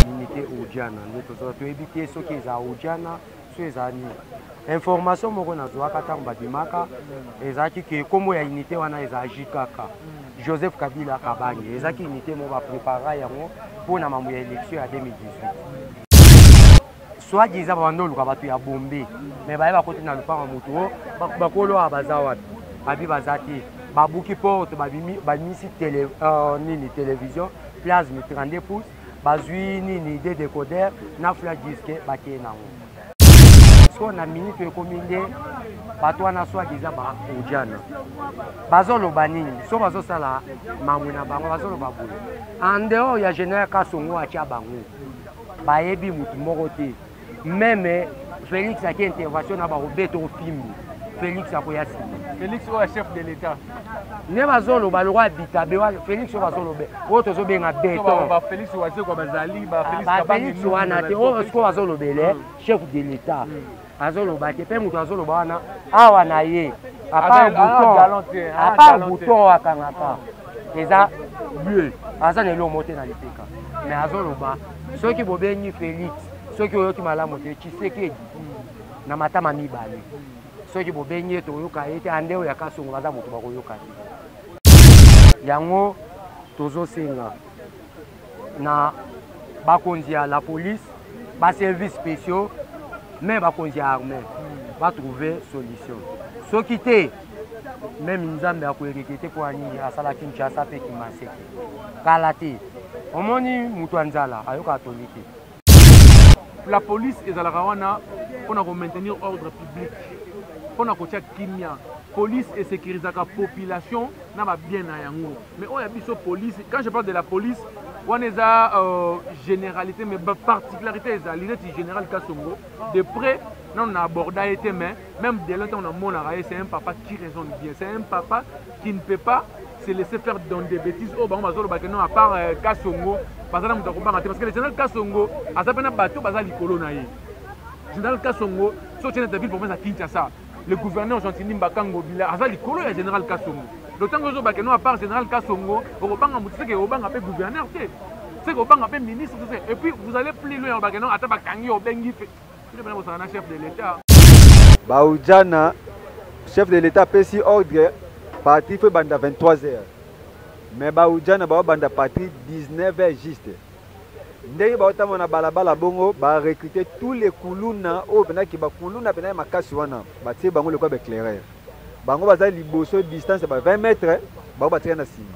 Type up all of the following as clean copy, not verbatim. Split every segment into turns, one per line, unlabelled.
Unité Ujana nde tozola, toyebi te soki eza Ujana so eza nini. Information moko nazwaka ntango babimaka ezalaki ke nkombo ya unité wana eza JKK, Joseph Kabila Kabange. Ezalaki unité moko baprépara yango mpo na mambo ya élection ya 2018. Soit disant babanda oluka bato ya bombe, me baye bakoti na lopango motu o bakolo awa baza wapi, babi baza te, babuki porte, babimisi tele, nini, télévision plasme 32 pouces, bazwi nini, de décoder na flash disque, bakei nango. So na minute ekomi nde bato wana soit disant baojana bazoloba nini, so bazosala mamwe na bango, bazoloba boye en dehors ya général Kasongo atia bango, bayebi mutu moko te. Même Félix aki intervention na bakobeta ofimbu, Félix akoya nsima.
Félix oyo chef de l'État.
Nde bazoloba lokwa bitabe wana, Félix oyo bazoloba oyo tozobenga beton,
Félix Wazekwa bazali
Bafélix wana te, oyo sikoyo bazolobele chef de l'État azoloba te. Mpe moto azoloba wana awa na ye, à part bouton oyo akangaka eza bleu, aza na eloko moko te na lipeka. Mais azoloba soki bobengi Félix, soki oyoki malamu te, Tshisekedi na matama mibale, soki bobengi ye toyoka ye te. Ande oyo ya Kasongo baza moto bakoyoka te. Yango tozosenga na bakonzi ya la police, baservice spéciaux, mais bakonzi ya armée batrouve solution. Soki te, même Nzambe akoeregretter mpo ya nini asala Kinshasa mpe Kimaseke kala te. Omoni moto ya nzala ayokaka toli te.
La police ezalaka wana mpona komaintenir ordre public, mpona kotia kimia. Police esécurisaka population na babien na yango. Mais oyo ya biso police, quand je parle de la police wana eza généralité, mais baparticularité ezali neti général Kasongo. De près nano na aborda ye te, mais même de loin ntango namonaka ye, c'est un papa qui raisonne bien, c'est un papa qui ne peut pas se laisser faire dans des bêtises oyo bango bazolobaka. Non, à part Kasongo, baza na moto akobanga te, parce que le général Kasongo aza mpe na bato baza likolo na ye. Général Kasongo, soki otie na ville province ya Kinshasa, le gouverneur Gentini Mbaka Ngobila aza likolo ya général Kasongo. Donc ntango ozobake non, à part général Kasongo okobanga moto, seke obanga mpe gouverneur te, seke obanga mpe ministre te. Et puis vous allez plus loin, obake non, ata bakangi, obengi bino mpena bosala na chef de l'État.
Baujana, chef de l'État apesi ordre, parti faut ebanda 23 heures, mais baujana baobanda parti 19 heures juste. Ndenge baotambola na balabala bongo, barecrute tous les kuluna oyo mpenaki bakuluna mpena ya makasi wana, batie bango lokola baéclaireur. Bango baza liboso, distance ya ba 20 mètres, bango batika na nsima.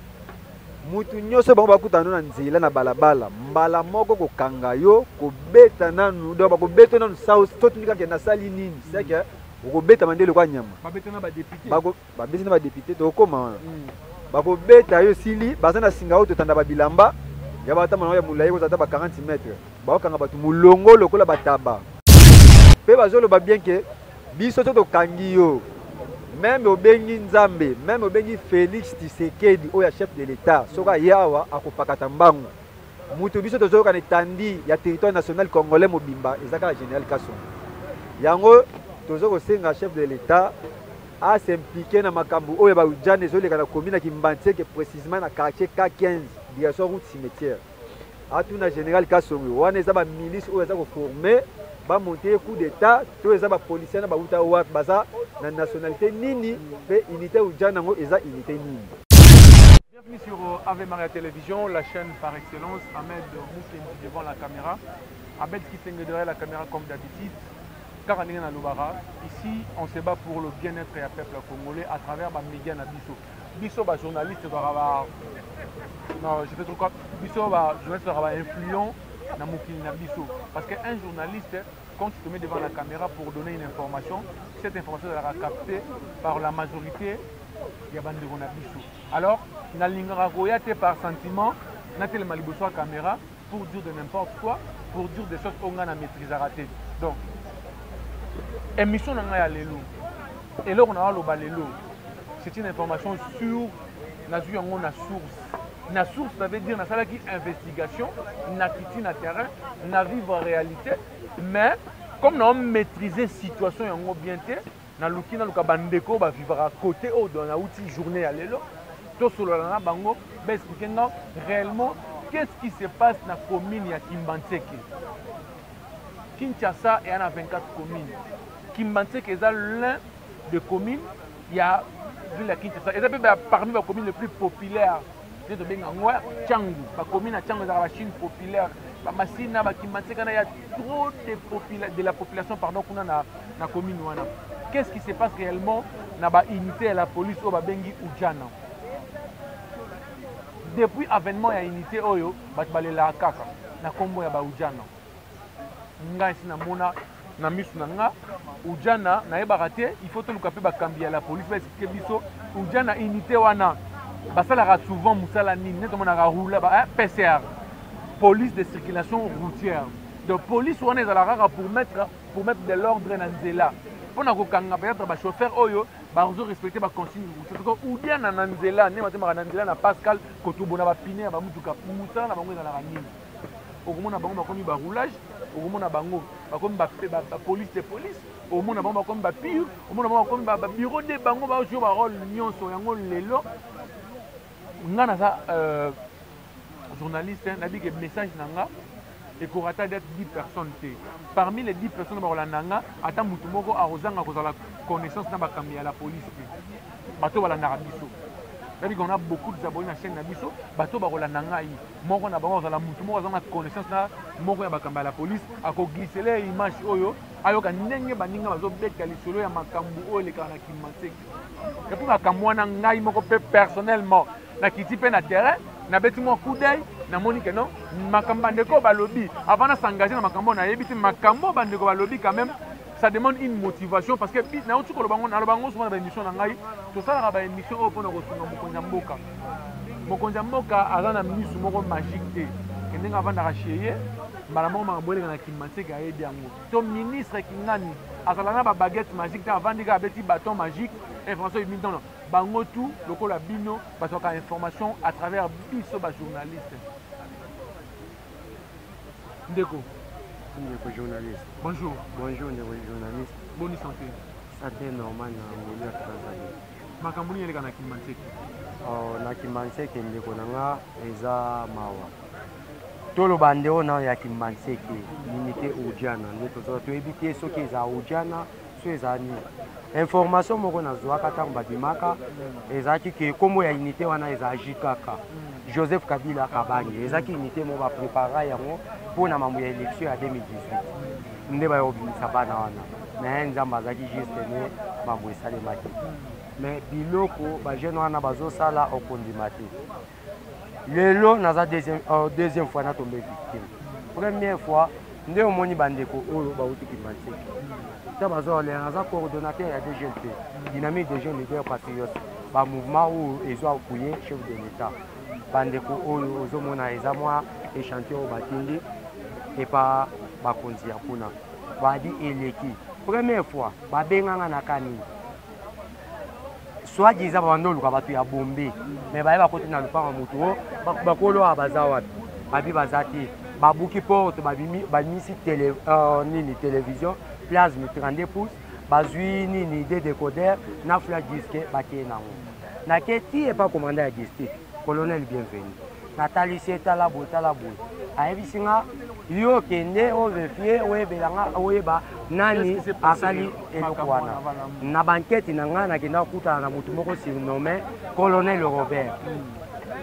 Mutu nyonso bango bakutana na nzela na balabala, mbala moko kokanga yo, kobeta nanu. Donc bakobeta nanu sotuni kaka nasali nini, seke okobetama nde lokola nyama.
Babeta na badéputé.
Babeti na badéputé, tokokóma wana. Bakobeta yo esili, baza na singa oyo totanda babilamba ya batambola ya molai kozala ata ba 40 mètre. Bakokanga bato molongo lokola bataba. Mpe bazoloba bien ke biso so tokangi yo, même obengi Nzambe, même obengi Félix Tshisekedi oyo ya chef de l'État, soki aye awa akopakata mbangu. Moto biso tozoyoka na etandi ya territoire national congolais mobimba eza kaka général Kasongo. Yango tozo kosenga chef de l'État as'impliquer na makambo oyo baujana ezoleka na commune ya Kimbanseke, précisément na quartier K15, direction route cimetière. Atuna général Kasongo wana, eza bamilice oyo aza koformer bamonte ye coup d'État to eza bapolicier na bauta wapi, baza na nationalité nini, mpe unité ujana yango eza unité nini?
Bienvenue sur Ave Maria Télévision, la chaîne par excellence. Ahmed Moukendi devant la caméra. Ahmed Kitenge derrière la caméra comme d'habitude. Kaka ndenge nalobaka, ici on se bat pour le bien-être ya peuple congolais à travers ba média na biso. Biso ba journaliste ba, non, je fais trop quoi. Biso ba journaliste ba influent na mokili na biso. Parce que un journaliste, quand tu te mets devant la caméra pour donner une information, cette information sera captée par la majorité ya bandeko na biso. Alors nalingaka koya te par sentiment, natelema liboso ya caméra pour dire de n'importe quoi, pour dire des choses oyo ngai na maîtrisaka te. Donc émission na ngai ya lelo, eloko na aloba lelo, c'est une information sûre, nazwi yango na source. Na source, ça veut dire nasalaki investigation, nakiti na terrain, na vivre réalité. Mais comme na maîtriser situation yango bien te, naluki naluka bandeko bavivaka côté oyo. Don nauti journée ya lelo, tosolola na bango, baexpliquer nga réellement. Qu'est-ce qui se passe na commune ya Kimbanseke? Kinshasa eya na 24 communes. Kimbanseke eza l'un de communes ya ville ya Kinshasa. Eza mpe parmi ba communes les plus populaires. Nde tobenga yango Tshangu. Ba communes ya Tshangu ezalaka ba Chine populaire. Ba Masina, ba Kimbanseke na ya trop de, popula de la population pardon kuna na, na commune wana. Qu'est-ce qui se passe réellement na ba unité ya la police oyo babengi Ujana? Depuis avènement ya unité oyo bato balelaka kaka na kombo ya ba Ujana. Nga esi namona na misu na nga Ujana, nayebaka te, il faut toluka mpe bakambi ya la police ba expliquer biso Ujana unité wana basalaka souvent mosala nini. Nde tomonaka roula ba PCR, police de circulation routière. Donc police wana ezalaka kaka pour mettre de l'ordre na nzela, mpona kokanga peut-être ba chauffeur oyo bazo respecter ba consigne routière. Parce que Ujana na nzela nde batemaka na nzela na Pascal kotubona bapine ya bamutuka, mosala na bango ezalaka nini? Okomona bango bakomi ba roulage, okomona bango bakomi ba police de police, okomona bango bakomi ba pire, omona bango bakomi ba bureau de bango bazwa ba rôle nyonso yango. Lelo nga naza journaliste, nayebi ke message na nga ekorata date 10 personnes te. Parmi les 10 personnes bakolanda nga, ata motu moko akozanga kozala connaissance na bakambi ya la police te. Bato balandaka biso, nayebi qu'on a beaucoup d'abonnés na chaîne na biso. Bato bakolanda ngai, moko na bango azala motu moko aza na connaissance na moko ya bakambi ya la police, akoglisele image oyo, ayoka ndenge baninga bazobeta lisolo ya makambo oyo elekaka na Kimbanseke. Et puis makambo wana, ngai moko mpe personnellement nakiti mpe na terrain, nabeti mwa coup d'œil, namoni ke non, makambo bandeko balobi, avant na s'engager na makambo nayebi te, makambo bandeko balobi, quand même ça demande une motivation, parce que nauti koloba ngo, naloba ngo souvent na baémission na ngai. Tosalaka baémission oyo mpona kosunga mokonzi ya mboka. Mokonzi ya mboka aza na misu moko magique te, ndenge avandaka chez ye, mbala moko makambo eleka na Kimbanseke ayebi yango. To ministre Kingani azala na babaguette magique te, avandi kaka, abeti bâton magique, information ebimi. Ntono bango tout lokola bino bazwaka information à travers biso bajournaliste. Ndeko.
Ndeko journaliste.
Bonjour.
Bonjour, ndeko journaliste.
Boni santé?
Santé normal na ngolu ya Tanzanie.
Makambo nini eleka na Kimbanseke?
Oh, na Kimbanseke, ndeko na nga, eza mawa. Toloba nde oyo ya Kimbanseke, unité Ujana. Nde tozola, toyebi te soki eza Ujana so eza nini. Information moko nazwaka ntango babimaka ezalaki ke nkombo ya unité wana eza JKK, Joseph Kabila Kabange. Ezalaki unité moko baprépara yango mpona mambo ya élection ya 2018, nde baya kobimisa bana wana. Mais Nzambe azalaki juste, ne mambo esalemaki. Mais biloko bajeune wana bazosala, okondima te. Lelo naza deuxième fois natombe victime. Première fois nde omoni bandeko oyo bauti Kimbanseke ta bazolela. Naza coordonnateur ya DGLP, Dynamique des Jeunes Leaders Patriotes, bamouvement oyo ezwa appuyer chef de l'État. Bandeko oyo ozomona eza mwa échantillon oyo batindi epa bakonzi ya kuna. Badi eleki première fois babenganga na kanini, soit disant babanda oluka bato ya bombe, mais baye bakoti na lupango, motu o bakolo awa baza wapi? Babi baza te. Babuki porte, babimisi télé, nini, télévision plasme 32 pouces, bazwi nini, de décoder na flash disque, bakei nango. Nake ti epa commandant ya district, colonel Bienvenu, natalisi ye, tala boye, tala boye. Ayebisi nga: yo kende ovérifier, oyebela nga, oyeba nani asali eloko wana. Na bankete na ngai, nakenda kokutana na motu moko surnommé colonel Robert.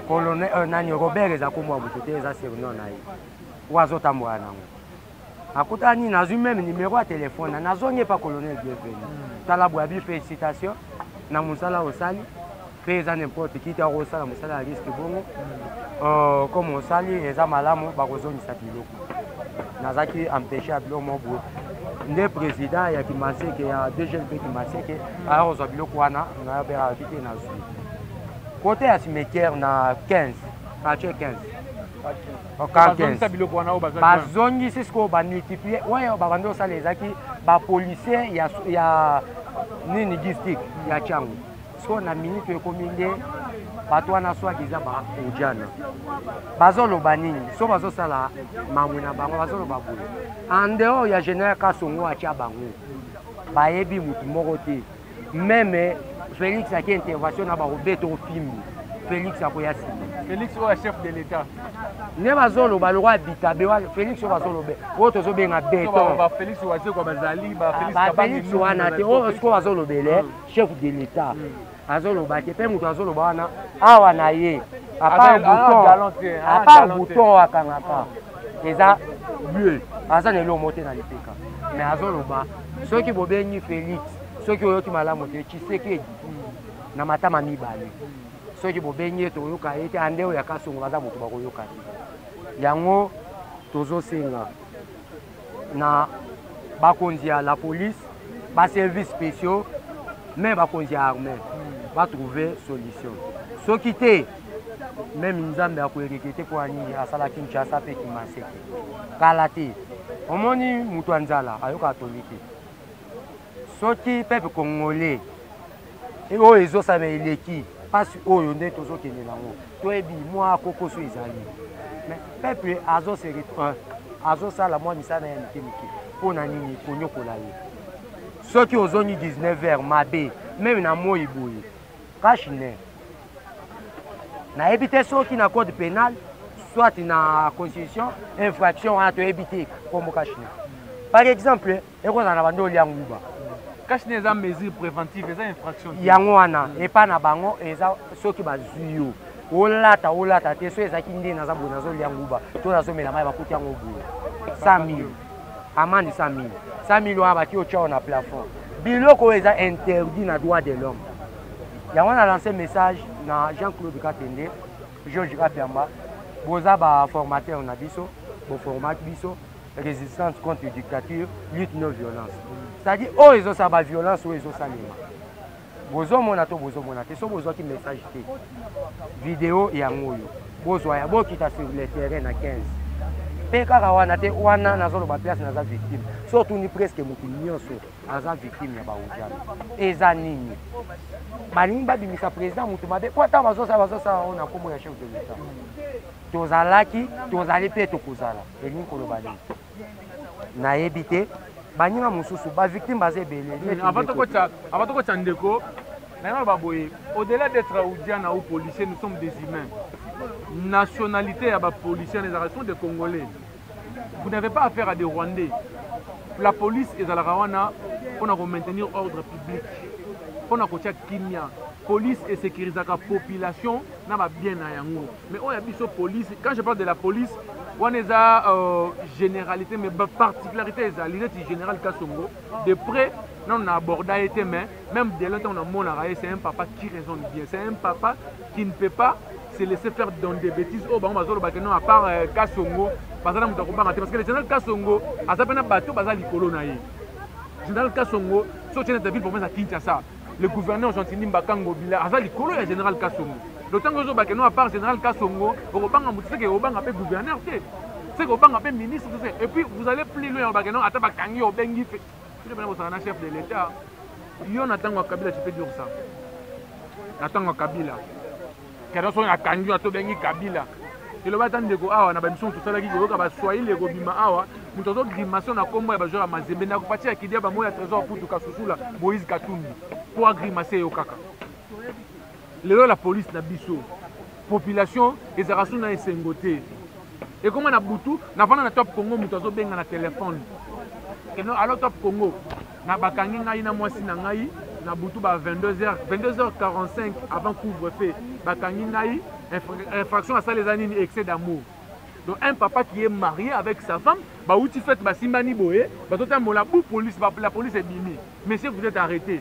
Colonel nani, Robert eza kombo ya motu te, eza surnom na ye oyo azotambola nango. Akutani, nazwi même numéro ya telefone, nazongi epa colonel Bienvenu, tala boye. Abi: félicitation na mosala osali, mpe eza n'importe qui te akosala mosala ya risque bongo. Comme osali eza malamu, bakozongisa biloko. Nazalaki empêché ya biloko moko boye, nde président ya Kimbanseke, ya DGLP Kimbanseke, aya kozwa biloko wana. Nayobekaka te, nazwi côté ya cimetière na 15, quartier 15.
Bazongisa biloko wana oyo
bazongisi. Sikoyo bamultiplie oyo babandi kosala, ezalaki bapolicier ya nini, district ya Tshangu. Sikoyo na minute ekomi nde bato wana swaki eza baujana, bazoloba nini? So bazosala mamwe na bango, bazoloba boye: en dehors ya général Kasongo atia bango, bayebi motu moko te. Même Félix aki intervention na bakobeta ofimbi, Félix akoya nsima.
Félix oyo chef de l'État.
Nde bazoloba lokola bitabe wana Félix oyo bazoloba oyo tozobenga beton.
Ba Félix Wazekwa bazali ba Félix
ah, ba Félix wana te oyo sikoyo bazolobele chef de l'État. Azoloba te mpe moto azoloba wana awa na ye apart bouton apart bouton oyo akangaka eza bleu aza na eloko moko te na lipeka mais azoloba soki bobengi Félix soki oyoki malamu te Tshisekedi na matama mibale soki bobengi ye tokoyoka ye te ande oyo ya Kasongo baza moto bakoyoka te yango tozosenga na bakonzi ya la police baservice spéciaux mais bakonzi ya armée batrouve solution soki te meme nzambe akoerekete mpo ya nini asala Kinshasa mpe Kimaseke kala te omoni moto ya nzala ayokaka toli te soki peuple congolais oyo ezosala eleki mpasi oyo nde tozokende nango toyebi mwa kokoso ezali mais peuple azosala mwa misala ya mike mike mpo na nini konyokola ye soki ozongi 19 heures mabe meme na moi boye cache-nez nayebi te soki na code pénal soit na constitution infraction wana toyebi te kombo cache-nez par exemple ekozala na bando olia nguba
cache-nez eza mesure préventive eza infraction
yango wana epa na bango eza soki bazwi yo olata olata te so ezalaki nde naza boye nazolia nguba to nazomela mai bakuti yango boye 100 000 amende 100 000 100 000 wana bati otya na plafond biloko oyo eza interdit na droit de l'homme yango na lance message na Jean-Claude Katende Georges Kapiamba boza baformateur na biso boformaki biso résistance contre dictature lutte non violence c'est-à-dire oyo ezosala baviolence oyo ezosalema bozomona to bozomona te so bozwaki message te video yango oyo bozwa ya bokita sur le terrain na 15 mpe kaka wana te wana nazoloba place naza victime so otuni presque motu nyonso aza victime ya baujana eza nini balingi babimisa président motu mabe po ata bazosala bazosala oyo na nkombo ya chef de l'état tozalaki tozali mpe tokozala elingi koloba nini nayebi te baninga mosusu bavictime baza ebele.
Avant tokotya ndeko naye naloba boye, au-delà d'être Oudiana ou policier, nous sommes des humains. Nationalité ya bapolicier ezalaka, sont des Congolais. Vous n'avez pas affaire à des Rwandais. La police ezalaka wana mpona komaintenir ordre public, mpona kotia kimia. Police esécurisaka population na babien na yango. Mais oyo ya biso police, quand je parle de la police wana eza généralité, mais particularité ezali neti général Kasongo de près nano na aborda ye te, mais même de loin ntango namonaka ye, c'est un papa qui raisonne bien, c'est un papa qui ne peut pas se laisser faire dans des bêtises oyo bango bazolobaka non. À part Kasongo baza na moto akobanga te, parce que le général Kasongo aza mpe na bato baza likolo na ye. Général Kasongo, so otie neti ville province ya Kinshasa, le gouverneur Gentini Mbaka Ngobila aza likolo ya général Kasongo. Donc ntango ozobake non, à part général Kasongo okobanga motu, seke obanga mpe gouverneur te, seke obanga mpe ministre te. Et puis vous allez plus loin, obake non, ata bakangi obengi bino mpena bosala na chef de l'État yo na ntango ya Kabila. Tu peux dire ça na ntango ya Kabila kena soki nakangi yo ata obengi Kabila eloba ata ndeko awa na bamission tosalaki koyoka baswahili ekobima awa moto azogrimace na nkombo ya bajoueur ya Mazembe na kopatia ya kidia bamo ya Trésor Putu Kasusula Moïse Katumbi mpo agrimace yo kaka. Lelo la police na biso, population ezalaka su na esengo te. Ekoma na butu navanda na Top Congo, moto azobenga na telefone keno alo Top Congo na bakangi ngai na mwasi na ngai na butu ba 22h 22h45 avant couvre-feu bakangi ngai. Infraction asali eza nini? Excès d'amour. Donc un papa qui est marié avec sa femme, bauti fête, basimbani boye, bazotambola bu police la police ebimi: monsieur, vous êtes arrêté.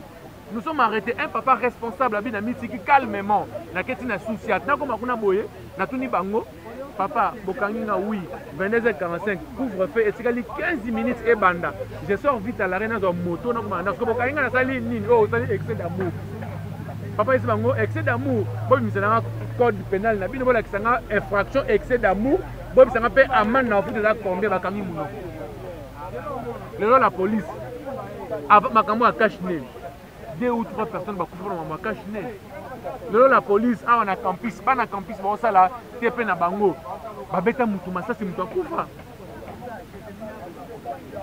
Nous sommes arrêtés. Un papa responsable abi na mitiki calmement naketi na souci nakoma kuna boye natuni bango: papa, bokangi nga? Oui. 22h45, couvre-feu etikali 15 minutes ebanda, je sors vite à l'arrêt, nazwa moto nakoma na ndako. Bokangi nga nasali nini? Oyo osali excès d'amour. Papa yesi bango excès d'amour, bobimisa nanga code pénal na bino, bolakisa nga infraction excès d'amour, bobimisa nga mpe amende na bafuta eza combien. Bakangi monoko. Lelo la police, makambo ya cache-nez, deux ou trois personnes bakufi mpona makambo ya cache-nez. Lelo la police awa na campus, bana campus baosala te mpe na bango babeta mutu masasi, mutu akufa.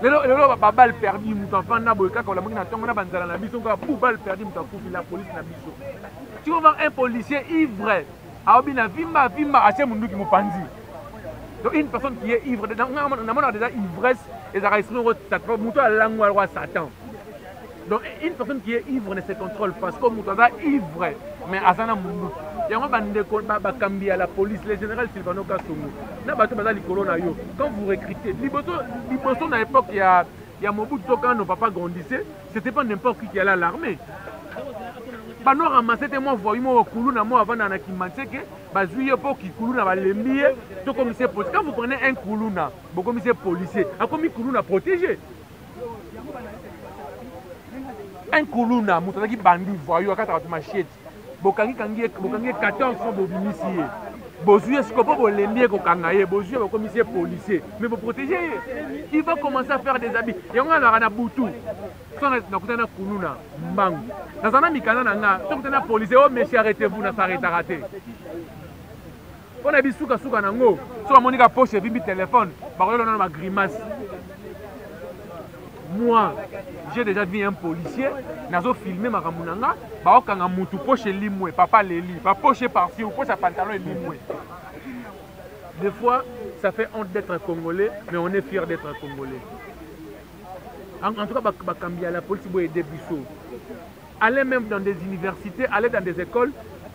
Lelo lelo baballe perdu, mutu afanda boye kaka olamoki na ntongo na banzala na biso kaka bu balle perdu, mutu akufi. La police na biso, tu vas voir un policier ivre. Aobina vimba vimba atie munduki mopanzi. Donc une personne qui est ivre, namonaka déjà ivresse ezalaka esprit moko satan, moto alangwa alwa satan. Donc une personne qui est ivre ne se contrôle pas, parce que moto aza ivre mais aza na munduki. Yango bandeko bakambi ya la police, le général Silvano Kasongo na bato baza likolo na yo, quand vous recrutez liboso liboso na époque ya Mobutu to quand nos papa grandissaient, c'était pas n'importe qui qui allait à l'armée. Bano ramassé te mwa voyou moko kuluna moko avanda na Kimbanseke, bazwi ye mpo kikuluna balembi ye, tokomisi ye policier. Quand vous prenez un kuluna, bokomisi ye policier, akomi kuluna protégé. Un kuluna moto azalaki bandi voyou akataka bato machete, bokangi kangi ye, bokangi ye 14 fois, bobimisi ye, bozwi ye sikoyo mpo bolembi ye kokanga ye, bozwi ye bokomisi ye policier, mais boprotege ye, il va commencer à faire des habits. Yango alaka na butu so nakutana na kuluna mbangu, naza na mikanda na nga, so kutana na policier, oh monsieur, arrêtez-vous, nasarretaka te mpo na bisukasuka nango. So bamoni ka poche evimbi telefone, bakoyola nano bagrimace. Moi, j'ai déjà vu un policier nazo filmer makambo na nga, baokanga mutu, poche elimwe, papa leli, bapoche parti ou poche ya pantalon elimwe. Des fois ça fait honte d'être congolais, mais on est fier d'être congolais. En tout cas, bakambi ya la police, boyede biso. Allez même dans des universités, allez dans des écoles,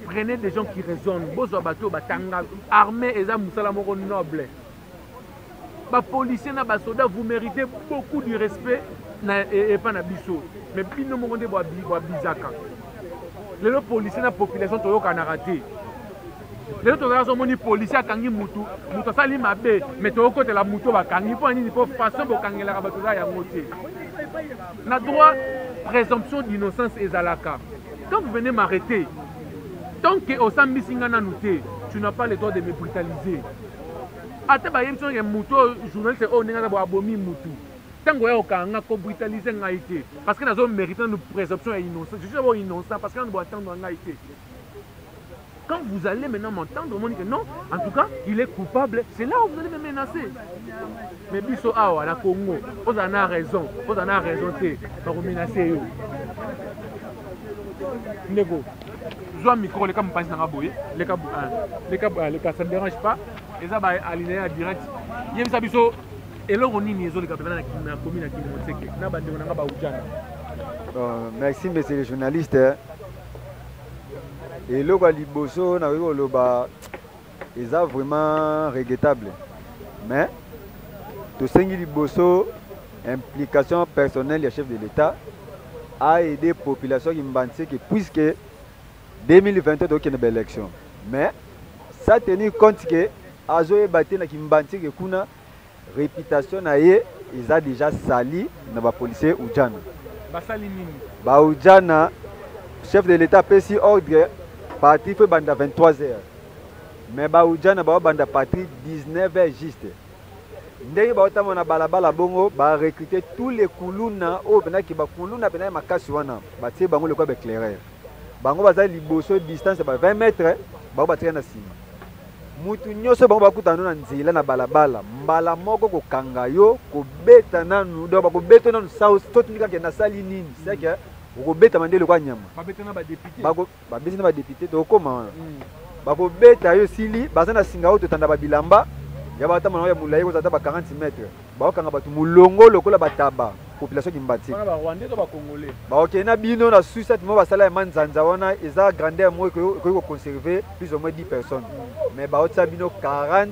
prenez des gens qui raisonnent. Bozwa bato batanga. Armée eza mosala moko noble. Bapolicier na basoda, vous méritez beaucoup du respect na epa na biso, mais bino moko nde bwabizaka. Lelo policier na population toyokanaka te. Lelo tozalaka somoni policier akangi mutu, mutu asali mabe, mais toyokotela mutu oyo bakangi. Mpo na nini? Mpo façon bokangelaka bato eza yango te. Na droit, présomption d'innocence ezalaka. Quand vous venez m'arrêter, tant que osambisi nga nanu te, tu n'as pas le droit de me brutaliser. Ata bayebi soki mutu oyo journaliste oyo ndenge aza bo abomi mutu, ntango oya kokanga nga, kobrutalize ngai te, parce que nazo mérite nanu présomption ya innocence. Je suis d'abord innocent parce que nanu boattendre ngai te. Quand vous allez maintenant m'entendre, on dit que non, en tout cas, il est coupable, c'est là où vous allez me menacer. Mais biso awa na Congo, oza na raison, oza na raison te, bakomenace yo. Ndeko, zwa micro, leka mopanzi nanga boye, leka, leka, leka, ça ne dérange pas. Eza ba alinéa direct. Yebisa biso eloko nini ezoleka mpenza na commune ya Kimbanseke na bandeko na nga baujana.
Bon, merci monsieur le journaliste. Eloko ya liboso nakoki koloba eza vraiment regrettable, mais tosengi liboso implication personnelle ya chef de l'État a aider population Kimbanseke, puisque 2021 tokende ba élection, mais ça tenir compte que azoyeba te na Kimbanseke kuna réputation na ye eza déjà sali na bapolicier ujana.
Basali nini?
Baujana, chef de l'État apesi ordre parti fo ebanda 23 heures, mais baujana baobanda parti 19 heures juste. Ndenge baotambola na balabala bongo, barecrute tous les kuluna oyo mpenaki bakuluna mpena ya makasi wana, batie bango lokola baéclaireur. Bango baza liboso, distance ya ba 20 mètres, bango batika na nsima. Mutu nyonso bango bakutana na nzela na balabala, mbala moko kokanga yo, kobeta nanu, donc bakobeta nanu sotuni kaka nasali nini, c'est que okobetama nde lokola nyama.
Babeta na badepute.
Babeti na badepute, tokokoma wana. Bakobeta yo esili, baza na singa oyo totanda babilamba ya batambola ya molai kozala ata ba 40 mètres, baokanga bato molongo lokola bataba, population Kimbanseke.
Wana barwandais to bacongolais?
Bakokende na bino na suicide mo basala ya manzanza wana, eza grandeur moko ekoki koconserve plus ou moins 10 personnes, mais baotia bino 40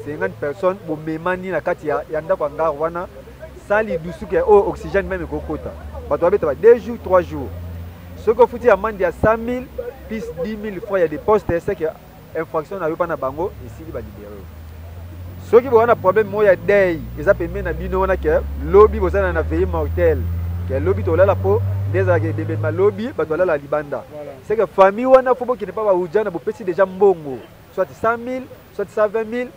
50 personnes, bomemani na kati ya ndako ya ngare wana, sans lidusuki ya oyo oxygène même ekokota. Bato babeta ba 2 jours, 3 jours. Soki ofuti amende ya 100 000 plus 10 000 francs ya deposte, c'est que infraction na yo mpa na bango esili, balibere yo. Soki boza na problème moko ya deuil eza pembeni na bino wana, ke lobi bozala na veillée mortelle, ke lobi tolala mpo nde ezalaka ebembema, lobi bato balala libanda, c'est que famille wana fo bokende mpa baujana, bopesi déjà mbongo, soit 100 000, soit 120 000,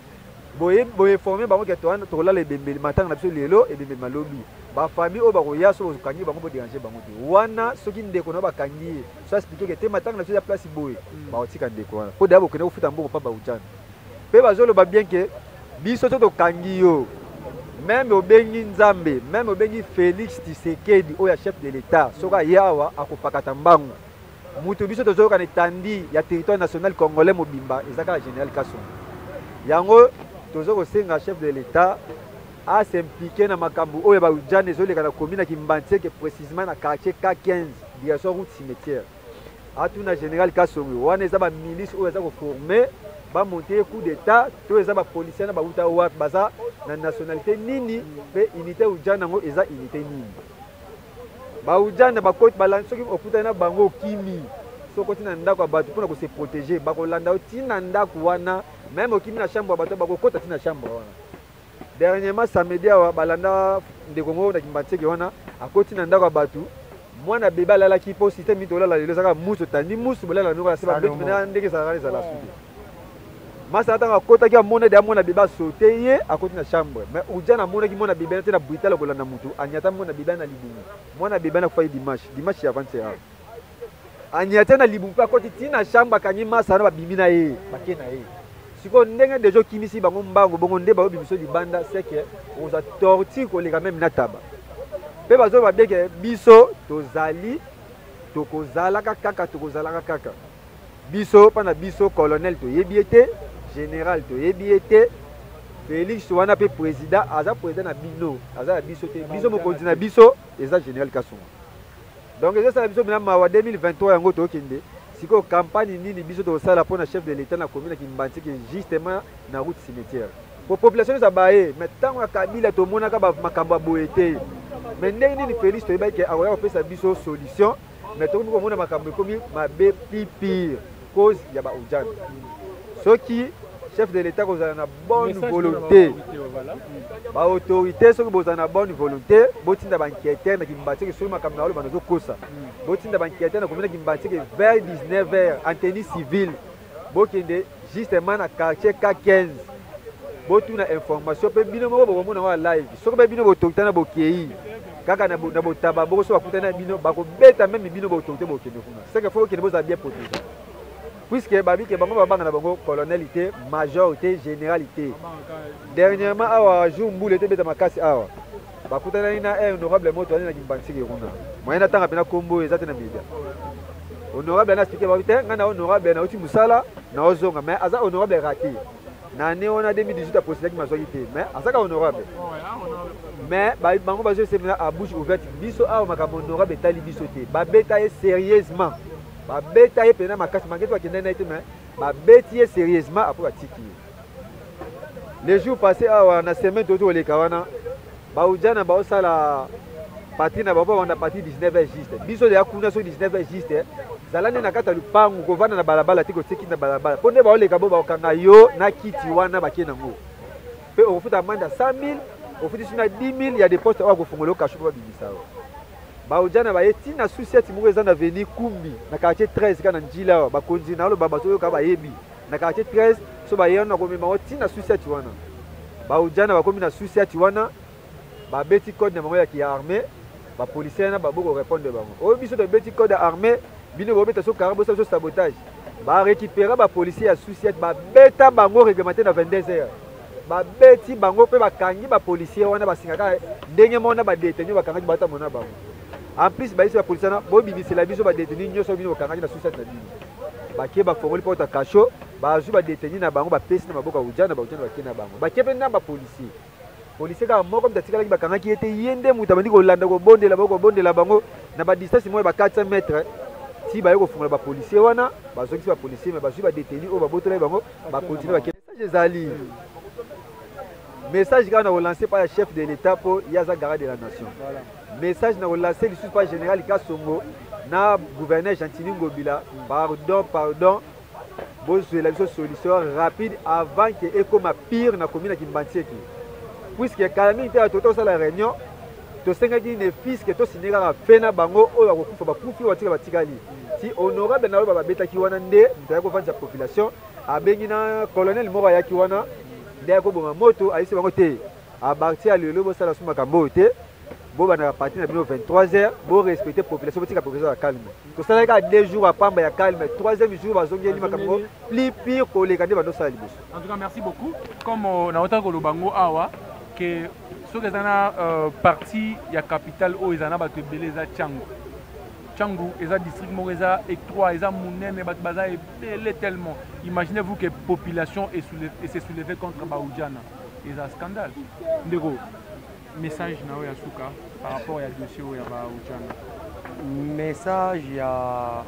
boye boinforme bango ke tokolala ebembeli matanga na biso lelo, ebembeli malobi. Bafamille oyo bakoya, so bokangi bango, boderange bango te wana. Soki ndeko na bakangi ye, so explique ke te matanga na biso eza place boye, bakotika ndeko wana mpo deya bokende kofuta mbongo mpa baujana. Mpe bazoloba bien ke biso so tokangi yo, même obengi Nzambe, même obengi Félix Tshisekedi oyo ya chef de l'État, soki aye awa akopakata mbangu. Moto biso tozoyoka na etandi ya territoire national congolais mobimba eza kaka général Kasongo. Yango tozo kosenga chef de l'État a s'impliquer na makambo oyo ba ujana ezoleka na commune ya Kimbanseke, précisément na quartier K15, direction route cimetière. Atuna général Kasongo wana eza ba milice oyo eza koformer bamonte coup d'état to eza bapolicier na bauta wapi, baza na nationalité nini, mpe unité ujana yango eza unité nini. Baujana bakoti balandi, soki okutani na bango okimi, soki okoti na ndako ya bato mpona kose protéger, bakolanda yo ntina ndako wana. Même okimi na chambre ya bato, bakokota ntina chambre wana. Dernièrement, samedi awa, balanda ndeko moko na Kimbanseke wana, akoti na ndako ya bato, mwana bebe alalaki, mpo système mito olala lelo ezaka musu, otandi musu, bolala noko na se, babeti mpena ndenge ezalaka, ezala suki masala. Ntango akotaki, amona de amona bebe asote ye, akoti na chambre, mais ujana amonaki mwana bebe na te na brutal kolanda motu, anyata mwana bebe na libumu. Mwana bebe na kufaki dimanche ya avant awa, anyata na libumu mpe akoti ntina chambre, akangi masa wana, babimi na ye, bake na ye. Sikoyo ndenge deja okimisi bango mbango bongo nde bayobimiso libanda, seke okozwa torture koleka même na taba. Mpe bazoba beke biso tozali, tokozalaka kaka, tokozalaka kaka biso. Mpa na biso, colonel toyebi ye te, général toyebi ye te, Félix wana mpe président aza président na bino, aza ya biso te. Biso mokonzi na biso eza général Kasongo. Donc ezosala biso mpena mawa. 2023 yango tokende sikoyo, campagne nini biso tokosala mpona chef de l'État na commune ya Kimbanseke, justement na route cimetière, po population nyonso abaye? Mais ntango ya Kabila tomonaka makambo ya boye te. Mais ndenge nini Félix toyebaki ke akoya kopesa biso solution, mais tokomi komona makambo ekomi mabe, plus pire, cause ya baujana. Soki chef de l'État kozala na bonne volonté, baautorité, soki bozala na bonne volonté, botinda baenquêteur na Kimbanseke. Soki makambo na oloba nazokosa, botinda baenquêteur na commune ya Kimbanseke vers 19 heures en tenue civile, bokende justement na quartier K15, botuna information, mpe bino moko bokomona ngo ya live. Soki mpe bino baautorité na bokei kaka na botaba boko, so bakutani na bino, bakobeta même bino baautorité. Bokende kuna, seke faut bokende, bozala bien protégé, puisque babike bango babanga na bango colonel te, major te, général te. Dernièrement awa, jour mbula etebeta makasi awa, bakutanaki na un honorable moto ali na Kimbanseke kuna, moyen natanga mpena kombo oyo eza te na média. Honorable ana expliqué babi te: ngai na honorable nauti mosala, naozonga. Mais aza honorable raté na année wana 2018, aposilaki, mazwaki te, mais azaka honorable. Mais bango bazoesemela à bouche ouverte: biso awa makambo honorable etali biso te. Babeta ye sérieusement, babeta ye mpena makasi, malgré to bakendaki na ye te, mais babeti ye sérieusement, après batiki ye. Les jours passé awa, na semaine toti koleka wana, baujana baosala parti na bango, banda parti 19 heures juste. Biso deya kuna, soki 19 heures juste, zala nde na kati ya lupangu, kovanda na balabala te, kotie kiti na balabala, mpo nde baoleka bo bakokanga yo na kiti wana, bakie nango, mpe okofuta amende ya 100 000, ofuti so na 10 000 ya deposte oyo akofungola yo cachot mpo babimisa yo. Baujana baye ntina sous-ciat moko eza na avenue Kumbi, na quartier 13, kaka na Njila awa. Bakonzi na oloba bazoyoka, bayebi na quartier 13. So baye wana, komema ngo ntina sous-ciat wana. Baujana bakomi na sous-ciat wana, babeti code na bango ya ki armée. Bapolicier wana baboko répondre bango: oyo biso tobeti code ya armée, bino bobeta so kara, bosala biso sabotage. Barécupéra bapolicier ya sous-ciat, babeta bango réglementaire na 22 heures, babeti bango mpe bakangi bapolicier wana, basingaka ndenge moko na badétenu bakangaki, batamona bango. En plus, bayisi bapolicier wana: bobimisela biso badétenu nyonso bino bokangaki na sous-ciat na bino. Bakie, bafongoli porte ya cachot, bazwi badétenu na bango, bapesi na maboko ya ujana. Baujana bakie na bango, bakie mpe na bapolicier. Policier kaka moko moto atikalaki, bakangaki ye te. Ye nde moto abandi kolanda, kobondela bango, kobondela bango na badistance moko ya ba 400 mètre, ti baye kofungola bapolicier wana, bazongisi bapolicier, mais bazwi badétenu oyo babotolaki bango, bakontinue, bakie. Message ezali message kaka na kolancer pa ya chef de l'État, mpo ye aza garant de la nation. Message na kolancer lisusu pa général Kasongo na gouverneur Gentiny Ngobila: pardon, pardon, bozwela biso solution rapide avant ke ekóma pire na commune ya Kimbanseke, puisque kala mingi te bato tosala réunion, tosengaki ne fiske tosine kaka fe na bango, oyo bakokufa bakufi, oyo batika batikali. Ti honorable na oyo babetaki wana nde moto ayaki kofandisa population, abengi na colonel moko ayaki wana, nde ayaki koboma moto, ayebisi bango te: à partir ya lelo bosala so makambo oyo te, bobandaka parti na bino 23 heures, borespecte population, botika population ya calme. Tosalaki kaka 2 jours ya pamba ya calme, troisième jour bazongeli makambo plus pire koleka nde bandosala liboso.
En tout cas, merci beaucoup. Comme naotaki koloba ngo awa ke soki eza na parti ya capitale oyo eza na bato ebele, eza Tshangu. Tshangu eza district moko eza étroit, eza munene, bato baza ebele tellement. Imaginez-vous que population est se soulever contre Baoudjana. Eza scandale. Ndeko, message na yo ya suka par rapport ya dossier oyo ya Baoudjana.
Message ya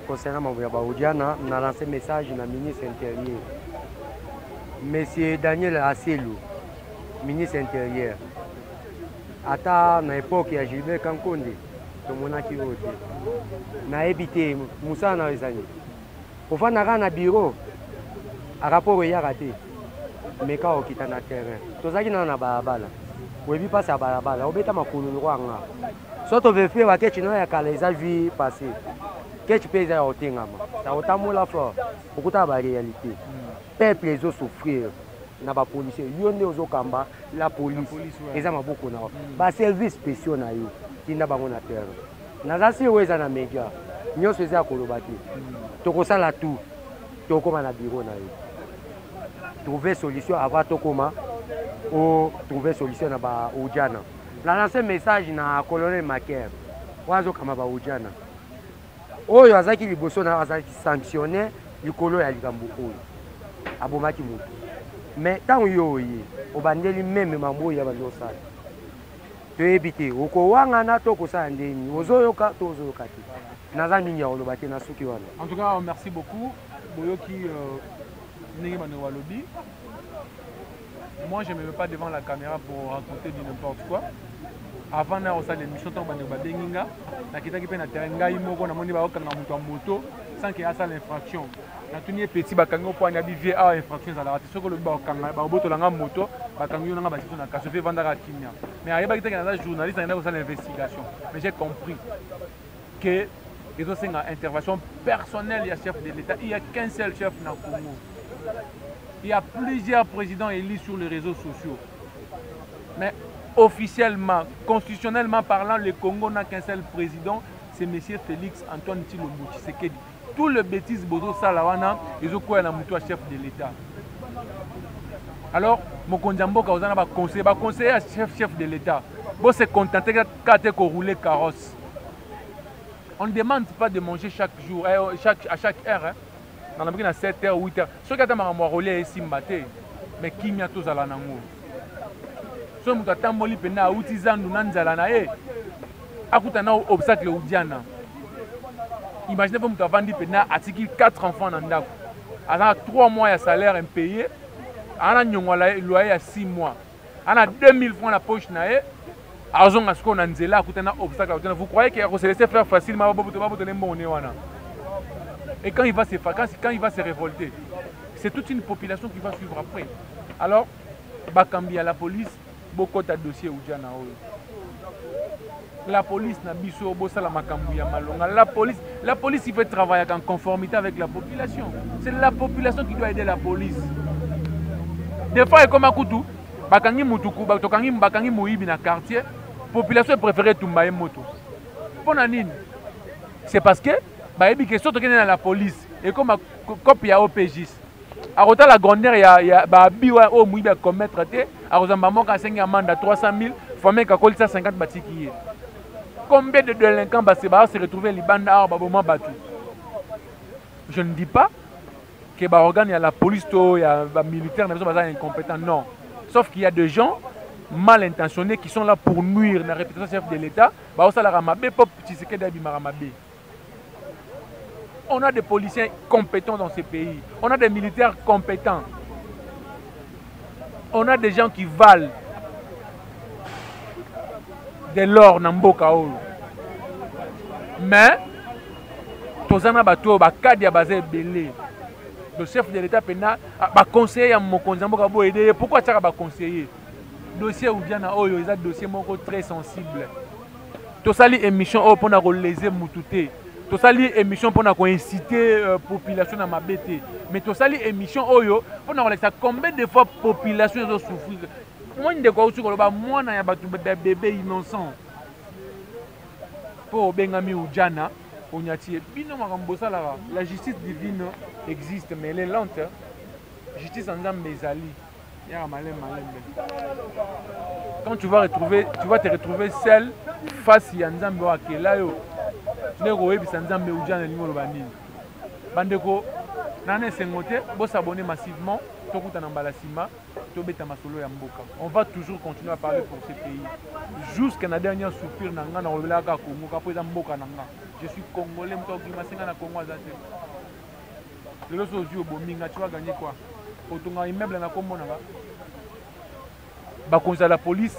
concernant mambo ya Baoudjana, na lancé message na ministre intérieur. Monsieur Daniel Aselo, ministre intérieur. Ata na époque ya Gilbert Kankonde tomonaki oyo te. Nayebi te mosala na yo eza nini. Ofanda kaka na bureau, rapport eyaka te. Meka okita na terrain. Tozalaki nano na balabala. Oyebi mpasi ya balabala, obeta makolo lokola nga. So toverifie bakechi nayo ya kala eza vie passé. Kechi mpe eza ya kotengama. Ya kotambola fort, okutaka ba réalité. Peuple ezo souffrir na ba policier. Yo nde ozokamba la police. Eza maboko na yo. Ba service spéciaux na yo, tinda bango na terrain. Naza si oyo eza na média. Nyonso eza ya koloba te. Tokosala tout. Tokoma na bureau na yo. Trouver solution avant tokoma o trouver solution na ba Ujana. Na lancer message na colonel Maker. Oyo azokamba ba Ujana. Oyo azalaki liboso na azalaki sanctionné likolo ya likambo oyo. Abomaki moto. Mais ntango yo oye, obandeli meme mambo oyo ya bandi osala. Toyebi te, okowangana to okosala ndeni, ozoyoka to ozoyoka te. Naza mingi ya koloba te na suki wana.
En tout cas, merci beaucoup. Boyoki ndenge bandeko balobi. Moi, je ne me mets pas devant la caméra pour raconter du n'importe quoi. Avant na osala émission ntango bandeko babengi nga, nakitaki mpe na terrain ngai moko namoni bakokanga moto ya moto sans que asala infraction. Natuni ye petit bakangi yo mpo ani abi vie awa infraction ezalaka te. Soki olobi bakokanga, bakobotola nga moto, bakangi yo na nga batiso na kaso, mpe evandaka kimia. Mais ayebaki te ke naza journaliste, nakendaki kosala investigation. Mais j'ai compris que ezosenga intervention personnelle ya chef de l'État. Il y a qu'un seul chef na Congo. Il y a plusieurs présidents élus sur les réseaux sociaux. Mais officiellement, constitutionnellement parlant, le Congo n'a qu'un seul président, c'est M. Félix Antoine Tshilombo Tshisekedi. Tout le bêtise bozo sala wana, ezo koya na mutu ya chef de l'État. Alors, mokonzi ya mboka oza na ba conseiller, ba conseiller ya chef de l'État. Bo se contenter kaka te ko rouler carrosse. On ne demande pas de manger chaque jour, à chaque heure, hein. Dans la à 7 heures, 8 heures. Soki ata makambo ya rolia esimba te, mais kimia tozala nango. Soki moto atamboli pena auti zandu na nzala na ye, akuta na obstacle Udiana. Imaginez vous moto avandi pena atiki 4 enfants na ndako. Aza na 3 mois ya salaire impayé, aza na nyongo ya loyer ya 6 mois. Aza na 2000 francs na poche na ye. Azonga sikoyo na nzela akuta na obstacle Udiana. Vous croyez qu'il va se laisser faire facilement, baboto, baboto, les mbongo ne wana? Et quand il va se fa-, quand, quand il va se révolter, c'est toute une population qui va suivre après. Alors, bakambi à la police, beaucoup de dossiers Udiana oyo. La police na biso bosala makambo ya malonga. La police, il faut travailler en conformité avec la population. C'est la population qui doit aider la police. Des fois, comme à Koutou, bakangi mutuku, bakangi, bakangi moyibi na quartier, population préférée tumba moto. Pona nini? C'est parce que bayebi que soto kene na la police et comme copie ya OPJ. Arota la grandeur ya, ya ba bi wa o moyibi a commettre te, arozamba moko asengi amende à 300 000, famille ka kolisa 50 batiki ye. Combien de délinquants ba se ba se retrouver libanda ba boma batu. Je ne dis pas que ba organe ya la police to ya ba militaire na biso baza incompétent, non. Sauf qu'il y a des gens mal intentionnés qui sont là pour nuire la réputation chef de l'État. Ba osala ramabe pop Tshisekedi abima ramabe. On a des policiers compétents dans ce pays. On a des militaires compétents. On a des gens qui valent de l'or na mboka oyo. Mais tozana bato ba kadi ya baza ebele. Le chef de l'État pena ba conseiller ya mokonzi ya mboka bo aider. Pourquoi tiaka ba conseiller? Dossier Udiana oyo eza dossier moko très sensible. Tosali émission oyo pona ko léser mutu te. Tosali émission pona ko inciter population na mabe te. Mais tosali émission oyo pona ko lekisa combien de fois population ezo souffrir. Moi ndeko auti koloba mwana ya bato ba bébé innocent. Po obengami Udiana onyati bino makambo bosalaka. La justice divine existe mais elle est lente. Justice en Nzambe ezali. Yaka malembe malembe. Quand tu vas retrouver, tu vas te retrouver seul face ya Nzambe oyo akela yo. Nde koyebisa Nzambe ujana elingi oloba nini. Bandeko na na esengo te, bo s'abonner massivement, tokutana mbala sima, tobeta masolo ya mboka. On va toujours continuer à parler pour ce pays. Jusqu'à la dernière soupir na nga na kolobela kaka Congo, kaka po eza mboka na nga. Je suis congolais, moto akokima senga na Congo aza te. Lelo so ozwi obomi nga, tu vas gagner quoi? Otonga immeuble na kombo na nga. Bakonzi ya la police,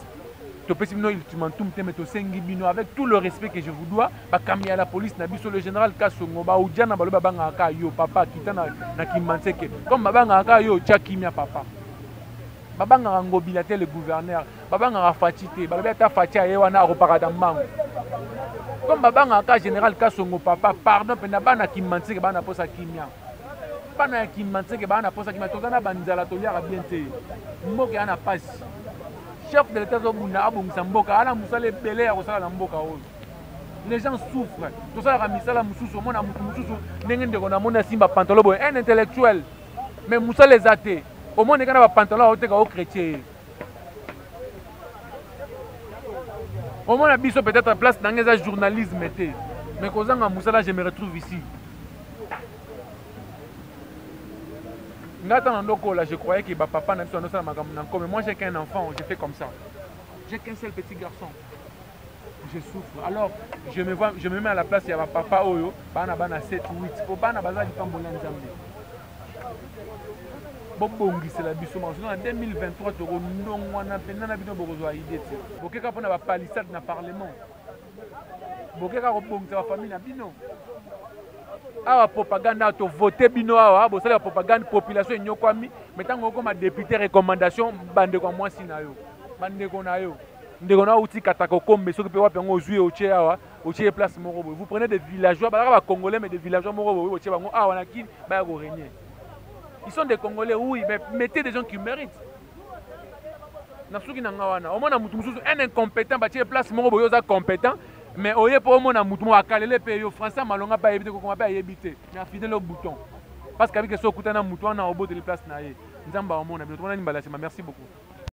topesi bino ultimatum te, mais tosengi bino avec tout le respect que je vous dois, bakambi ya la police na biso, le général Kasongo, ba Ujana balobi babangaka kaka yo papa, kita na Kimbanseke. Comme babangaka kaka yo, tia kimia papa. Babangaka Ngobila te le gouverneur, babangaka Fatshi te, balobi ata Fatshi aye wana akopakata mbangu. Comme babangaka kaka général Kasongo papa, pardon penda bana Kimbanseke bana posa kimia. Bana ya Kimbanseke bana posa kimia, toza na banzala toliaka bien te. Mboka ya na pasi. Chef de l'État azobunda abongisa mboka, ana mosala ebele ya kosala na mboka oyo. Les gens souffrent. Tosalaka misala mosusu, omona motu mosusu ndenge ndeko namoni asimba pantalon boye, un intellectuel. Mais mosala eza te. Omoni kaka na ba pantalon aoteka o chrétien ye. Omona biso peut-être place na ngai eza journalisme te. Mais kozanga mosala, je me retrouve ici. Nga tango ndokola, je croyais que ba papa na biso bandosala makambo na nko, mais moi j'ai qu'un enfant, je fais comme ça. J'ai qu'un seul petit garçon. Je souffre. Alors, je me vois, je me mets à la place ya ba papa oyo, bana bana 7 8, po bana baza lipambola Nzambe. Bobongisela biso makambo na 2023 tokondongwana mpenza na bino bokozwa idée te. Bokeka mpona ba palissade na parlement. Bokeka kobongisa ba famille na bino. Awa propagande awa tovote bino awa bosala ya propagande, population enyokwami, mais ntango okoma député recommandation bandeko ya mwasi na yo, bandeko na yo, ndeko na yo outi Katakokombe soki mpe wapi yango ozwi ye otie awa, otie ye place moko boye. Vous prenez des villageois, bazalaka ba congolais mais des villageois moko boye botie bango awa na Kin baya ko régner. Ils sont des congolais oui, mais mettez des gens qui méritent. Na suki na nga wana omona mutu mosusu un incompétent batie place moko boye, oza compétent mais oye po omona mutu moko akalele pe yo français malonga pe ayebi te kokoma pe ayebi te, mais afidele au bouton parce que abike so okutana mutu wana oboteli place na ye. Nzambe aomona bino, tomonani mbala ya nsima. Merci beaucoup.